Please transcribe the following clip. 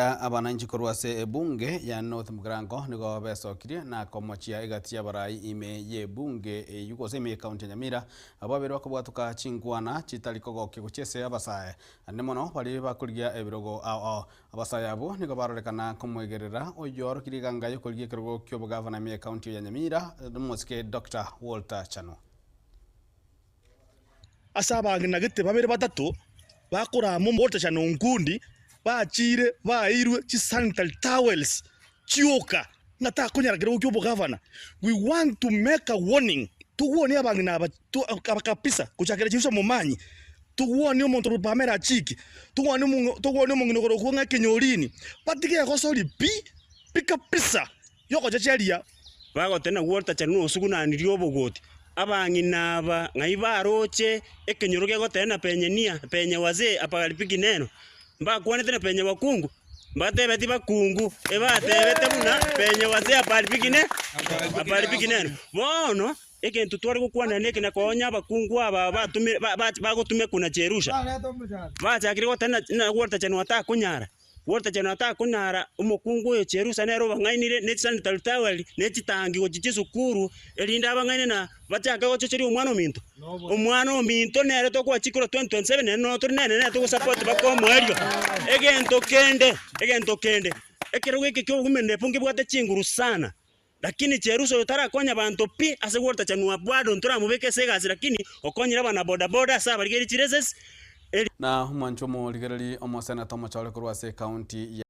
Abananchi korwa ase ebunge ya North Mugirango nigo besokirie na komochia egati y'abarai ime y'ebunge eyio gose ime y'ecounty ya Nyamira, abwo babere bakobwatoka chinkwana chitari kogokia gochia ase abasae naende mono baria bakorigia ebirogo ao ao. Abasae abwo nigo barorekana komoegerera oyoorokirie eganga y'okorigia ekerogo ki'obogavana ime y'ecounty ya Nyamira, omosike Doctor Walter Chanwa. Ase abang'ina gete babere batato bakorama omotachano nkundi, bachiire baeirwe chisanitary towels chioka, ng'a takonyara kerogo kia obogavana. We want to make a warning, togwonie abang'ina aba aba kabisa gochakera Jerusalem omanyi, togwonie omonto korwa Pamela Achiki, togwonie omongo togwonie omong'ina okorokwa ng'a Ekenyorini, batige egosori pi, pi kabisa. Y'ogochecheria. Bagotena gwotachana nosugunanirie obogoti. Abang'ina aba ng'ai baroche ekenyoro gegotena penye nia, penye wazee apagaripiki neno? Mbakwanete na penye bakungu? Mbatebeti bakungu, ebatebete buna penye wazee apagaripiki ne, apagaripiki neno. Bono egento tware gokwanera neke na konya abakungu aba batumire ba- ba- bagotumekwa na Jerusha, bachakire gotena na gwotachanwa takonyara. Gwotachana takonyara omokungu oyo Cherusa nere obang'ainire ne chisanitary towel, ne chitangi gochia chisukuru, erinde abang'aine na bachake gochocheria omwana ominto. Omwana ominto nere tokoa chikura 2027 nere noo tore nere nere togosupport mpaka omoerio. Egento kende, egento kende, ekerogo eke kia obogima ngebwate chinguru sana. Lakini Cherusa oyo tarakonya abanto pi ase gwotachanwa bado ntoramobeke ase egasi lakini okonyire abana boda boda ase abarigerie chireses eri. Na omwancho omorigereria omoseneta omochore korwa ase ekaunti ya.